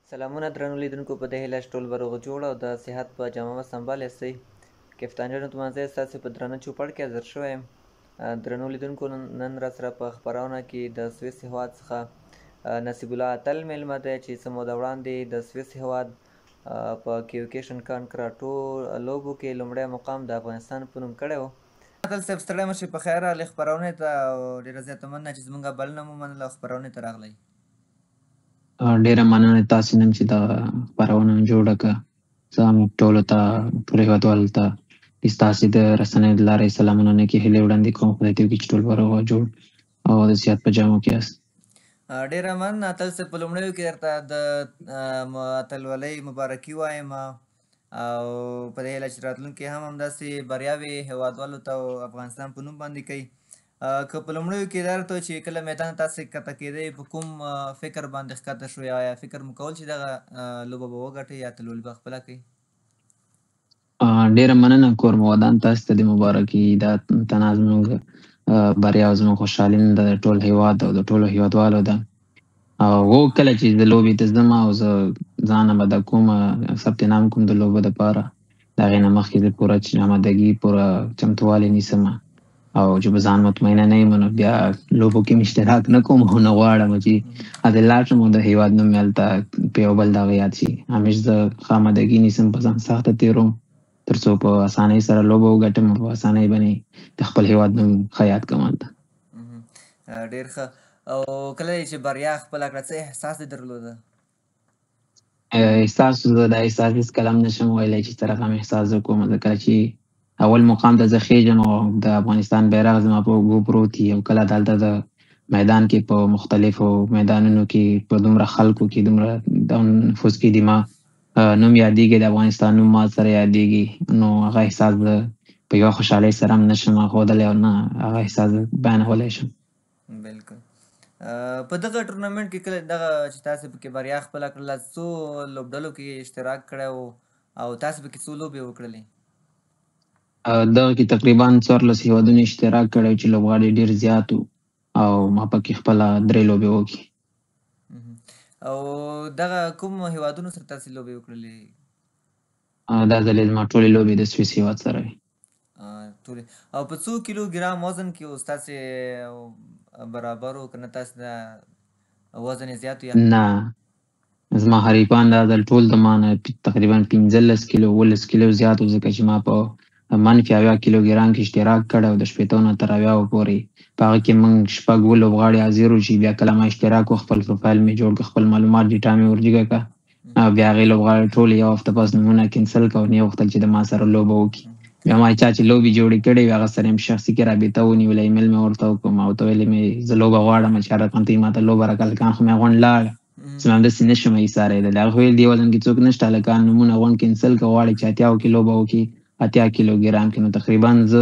سلامونه درنو لیدونکو، په دې هیله چې ټول به روغ جوړ او د صحت په جامه به سمبال یاستئ. کفتان جان اتمانزی ستاسې په درنه چوپړ کې حاضر شوی یم. درنو لیدونکو، نن راسره په خپرونه کې د سویس هېواد څخه نصیب الله اتل مېلمه دی چې څه موده وړاندې د سویس هېواد په کیوکیشن کان کراټو لوبو کې لومړی مقام د افغانستان په نوم کړی و. اتل صاحب، ستړی مه شئ، په خیر راغلې خپرونې ته او ډېره زیاته مننه چې زموږ بلنه مو ومنله او خپرونې ته راغلئ. ډېره مننه تاسو نن چې دغه خپرونه جوړه کړه. زه هم ټولو ته، ټولو هېوادوالو ته ستاسې د رسنیو د لارې سلامونه، نیکې هیلې وړاندې کوم. خدای دې وکړي چې ټول به روغ او جوړ او د صحت په جامو کې یاست. ډېره مننه اتل صاحب. په لومړیو کې درته د اتلولۍ مبارکي وایم او په دې هیله چې راتلونکي هم همداسې بریاوې هېوادوالو ته او افغانستان په نوم باندې کوي. که په لومړیو کې درته چې کله میدان تاسې ښکته کېدئ، په کوم فکر باندې ښکته شوئ؟ آیا فکر مو کول چې دغه لوبه به وګټئ یا اتلولي به خپله کړئ؟ ډېره مننه، کور مو ودان، تاسو ته دې مبارکي. دا تنها زموږ بریا او زموږ خوشحالي نه ده، د ټول هېواد او د ټولو هېوادوالو ده. او کله چې د لوبې ته ځم او زه ځان اماده کوم، ثبت نام کوم د لوبو دپاره، د هغې نه مخکې زه پوره آمادګي، پوره چمتووالی نیسم او چې په ځان مطمئنه نه یم نو بیا لوبو کې مې اشتراک نه کوم او نه غواړم چې هسې لاړ شم او د هېواد نوم مې هلته په یو بل دغه یاد شي. همیش زه ښه آمادګي نیسم، په ځان سخته تېروم تر څو په اسانۍ سره لوبه وګټم او په اسانۍ باندې د خپل هېواد نوم ښه یاد کړم هلته. ډېر ښه. او کله چې بریا خپله کړه، څه احساس دې درلوده؟ احساس، زه دا احساس هېڅکله هم نشم ویلی چې څه رقم احساس زه کوم، ځکه چې اول مقام ته زه خېژم او د افغانستان بیرغ زما په اوږو پروت وي او کله دلته د میدان کې په مختلفو میدانونو کې په دومره خلکو کې، دومره نفوس کې د ما نوم یادېږي، د افغانستان نوم ما سره یادېږي، نو هغه احساس زه په یوه خوشحالۍ سره هم نشم ښودلی او نه هغه احساس بیانولی شم. بالکل. په دغه ټورنمنټ کې کله دغه چې تاسې پکې بریا خپله کړله، څو لوبډلو کې اشتراک کړی و او تاسې پکې څو لوبې وکړلې؟ دغه کې تقریبا 14 هېوادونو اشتراک کړی چې لوبغاړي ډېر زیات وو او ما پکې خپله 3 لوبې وکړې. او دغه کوم هېوادونو سره تاسې لوبې وکړلې؟ دا ځلې زما ټولې لوبې د سویس هېواد سره وې. ټولې. او په څو کیلو ګرام وزن کې اوس تاسې برابر و که نه تاسې دا وزن یې زیات یا؟ نه، زما حریفان دا ځل ټول د ما نه تقریبا 15 کیلو، 17 کیلو زیات و، ځکه چې ما په -70 کیلو ګرام کې اشتراک کړی او د 60 نه تر 70 پورې په هغه کې موږ 6 7 لوبغاړي حاضر وو چې بیا کله ما اشتراک وکړ، خپل پروفایل مې جوړ کړ، خپل معلومات ډیټا مې ورجګه کړه او بیا هغې لوبغاړي ټول یو هفته پس نومونه کینسل کړه او نه یې غوښتل چې د ما سره لوبه وکړي. بیا ما چا چې لوبې جوړې کړې وې هغه سره مې شخصي کې رابطه ونیوله، ایمیل مې ورته وکړ، ما ورته ویلې مې زه لوبه غواړم چې هر رقم ته یې ما ته لوبه راکړه، هلکان خو مې غونډ لاړ، زه همداسې نه شم ایسارېدلی. هغه ویل دې وزن کې څوک نشته، هلکان نومونه غونډ کینسل کړه، غواړي چې 80 کې لوبه وکړي، 80 کیلو ګرام کې. نو تقریبا زه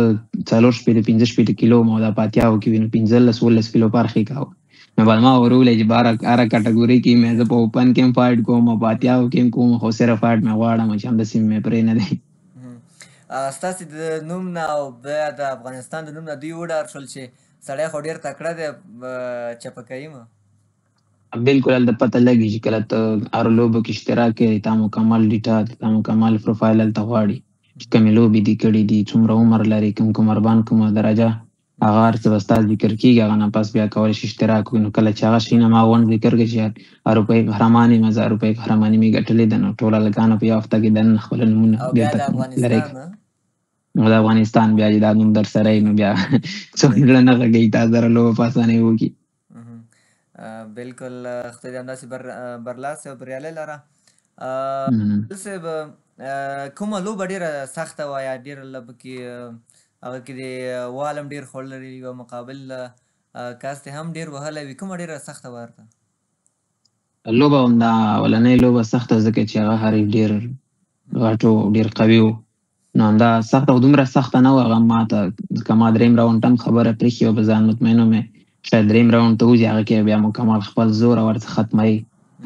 64، 65 کیلو وم او دا په 80 کې وي، نو 15، 17 کیلو فرق یې کاوه. نو بعد ما ورولې چې بهر هره کټګوري کې مې زه په اوپن کې هم فایټ کوم او په 80 کې هم کوم، خو صرف فایټ مې غواړم چې همداسې مې پرې نه دی. ستاسې د نوم نه او بیا د افغانستان د نوم نه دوی وډار شول چې سړی خو ډېر تکړه دی، چپه کوي مو؟ بالکل، هلته پته لګي چې کله ته هرو لوبو کې اشتراک کوې، تا مکمل ډیټا، تا مکمل پروفایل هلته غواړي چې کومې لوبې دې کړې دي، څومره عمر لرې، کوم کمربند، کومه درجه، هغه هر څه به ستا ذکر کېږي. هغه نه پس بیا کولی شي اشتراک وکړي. نو کله چې هغه شیونه ما غونډ ذکر کړي چې اروپایي قهرمان یم، زه اروپایي قهرماني مې ګټلې ده، نو ټول هلکانو په یو هفته کې دننه خپل نومونه بېرته لرې کړل. نو د افغانستان بیا چې دا نوم در سره وي نو بیا څوک زړه نه ښه کوي تا سره لوبه په اسانۍ وکړي. بالکل، خدای دې همداسې برلاسی او بریالی لره. صاحب، کومه لوبه ډېره سخته وه یا ډېره له پکې هغه کې دې وال هم ډېر خوړلی وي او مقابل کس دې هم ډېر وهلی وي، کومه ډېره سخته وه درته؟ لوبه همدا اولنۍ لوبه سخته، ځکه چې هغه حریف ډېر غټ و، ډېر قوي و، نو همدا سخته، خو دومره سخته نه وه هغه ما ته، ځکه ما دریم راونډ هم خبره پرېښې وه، په ځان مطمئن وم، شاید دریم راونډ ته وځي، هغه کې بیا مکمل خپل زور او هر څه ختموي.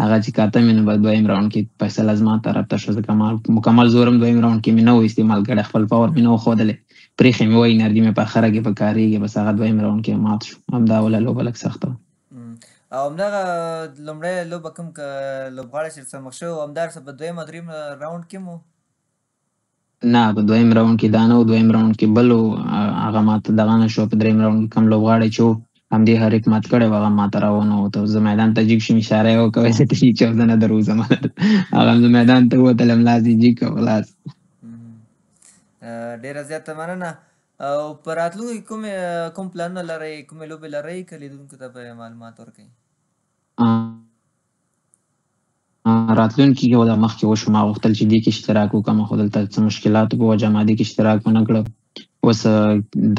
هغه چې کاته مې نو به دویم راونډ کې فیصله زما طرف ته شوه، ځکه ما مکمل زور هم دویم راونډ کې مې نه و استعمال کړی، خپل پاور مې نه و ښودلی، پرېښې مې وه، انرژي مې په اخره کې په کارېږي، بس هغه دویم راونډ کې مات شو. همدا اوله لوبه لږ سخته وه. او همدغه لومړی لوبه کوم لوبغاړی چې سره مخ شوی، همدا څه په دویم او دریم راونډ کې مو؟ نه، په دویم راونډ کې دا نه و، دویم راونډ کې بل و، هغه ماته دغه نه شو. په دریم راونډ کې کوم لوبغاړی چې و، همدې حریف مات کړی و، هغه ماته راونه وته. زه میدان ته جیګ شوم، اشاره یې وکړه چې ته زه نه دروځم. هغه زه میدان ته ووتلم، لاس یې جیګ کړ، خلاص. ډېره زیاته مننه. او په راتلونکي کې کوم پلانونه لرئ، کومې لوبې لرئ که لیدونکو ته به معلومات ورکړئ؟ راتلونکي کې دا مخکې وشو، ما غوښتل چې دې کې اشتراک وکړم، خو دلته څه مشکلاتو په وجه ما دې کې اشتراک ونه کړ. اوس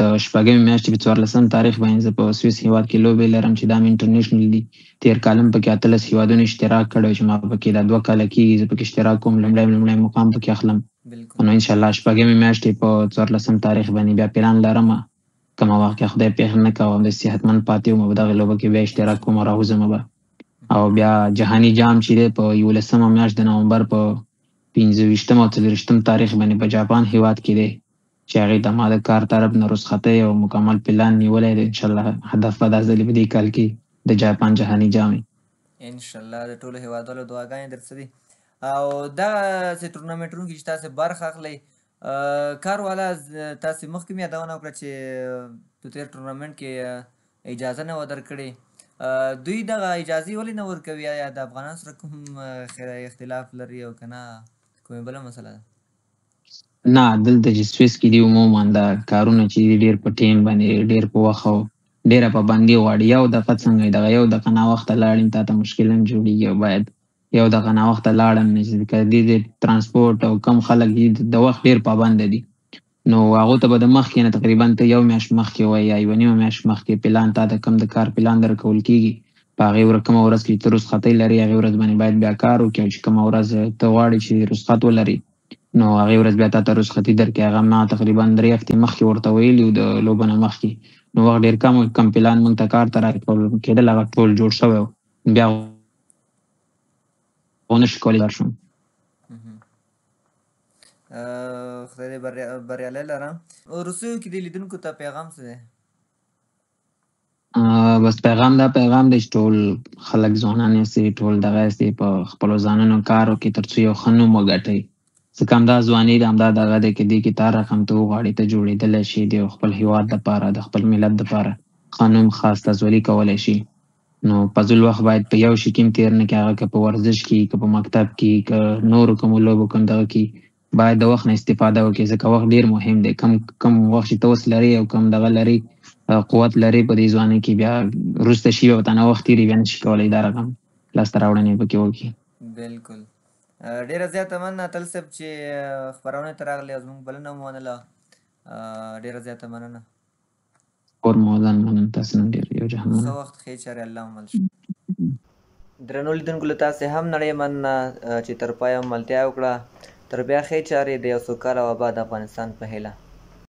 د شپږمې میاشتې په 14 تاریخ باندې زه په سویس هیواد کې لوبې لرم چې دا مې انټرنیشنل دي. تېر کال هم پکې 18 هیوادونو اشتراک کړی چې ما پکې دا 2 کاله کېږي زه پکې اشتراک کوم، لومړی مقام پکې اخلم. نو انشاءالله شپږمې میاشتې په 14 تاریخ باندې بیا پلان لرم، کومه وخت کې خدای پېښ نه کړه او همداسې صحتمند پاتې وم، په دغې لوبه کې بیا اشتراک کوم او راوځم به. او بیا جهاني جام چې دی په 11 میاشت د نومبر په 25 او 24 تاریخ باندې په جاپان هیواد کې دی چې هغې ته ما د کار طرف نه رخصتۍ او مکمل پلان نیولی دی. انشاءالله هدف به دا ځلې په دې کال کې د جاپان جهاني جام وي. انشاءالله د ټولو هیوادوالو دعاګانې درڅه دي. او دغسې ټورنمنټونو کې چې تاسې برخه اخلئ، کار والا تاسې مخکې مې یادونه وکړه چې په تېر ټورنمنټ کې اجازه نه وه درکړې، دوی دغه اجازې ولې نه ورکوي؟ آیا د افغانانو سره کوم اختلاف لري او که نه کومه بله مسله ده؟ نه، دلته چې سویس کې دي عموما دا کارونه چې دي ډېر په ټیم باندې، ډېر په وخت او ډېره پابندي غواړي. یو دقیقه څنګه دغه یو دقیقه ناوخته لاړم تا ته مشکل هم جوړېږي، او باید یو دقیقه ناوخته لاړم نه چې که دې د ترانسپورت او کم خلک دي د وخت ډېر پابند دي، نو هغو ته به د مخکې نه تقریبا ته یو میاشت مخکې وای یا یوه نیمه میاشت مخکې پلان تا ته کوم د کار پلان درکول کېږي، په هغې ورځ کومه ورځ کې ته رخصتۍ لرې هغې ورځ باندې باید بیا کار وکړې، او چې کومه ورځ ته غواړې چې رخصت ولرې نو هغې ورځ بیا تا ته رخصتي درکړي. هغه ما تقریبا 3 هفتې مخکې ورته ویلي و د لوبو نه مخکې، نو وخت ډېر کم و، کوم پلان موږ ته کار ته راکول کېدل هغه ټول جوړ شوی و، بیا ونه شو کولی لاړ شم. خدای دې بریالی لره. وروستیو کې دې لیدونکو ته پیغام څه دی؟ بس پیغام دا پیغام دی چې ټول خلک ځوانان یاستئ، ټول دغه یاستئ، په خپلو ځانونو کار وکړئ تر څو یو ښه نوم وګټئ. ځکه همدا ځواني ده، همدا دغه دی که دې کې ته هر رقم ته وغواړې ته جوړېدلی شې، د یو خپل هیواد دپاره، د خپل ملت دپاره ښه نوم، ښه استازولي کولی شي. نو فضول وخت باید په یو شي کې هم تېر نه کړي، هغه که په ورزش کې، که په مکتب کې، که نورو کومو لوبو کوم دغه کې، باید د وخت نه استفاده وکړي، ځکه وخت ډېر مهم دی. کم وخت چې ته اوس لرې او کم دغه لرې، قوت لرې په دې ځوانۍ کې، بیا وروسته شي بیا به تا نه وخت تېرېږي، بیا نه شي کولی دا رقم لاسته راوړنې پکې وکړي. بالکل. ډېره زیاته مننه اتل صاحب چې خپرونې ته راغلې او زموږ بلنه مو ومنله، ډېره زیاته مننه. کور مو ودان، مننه تاسو نه ډېر یو جهان مننه. ښه وخت، ښې چارې، الله مو مل شه. درنو لیدونکو له تاسې هم نړۍ مننه چې تر پایه مو ملتیا وکړه. تر بیا ښې چارې، د یو سوکاله او اباد افغانستان په هیله.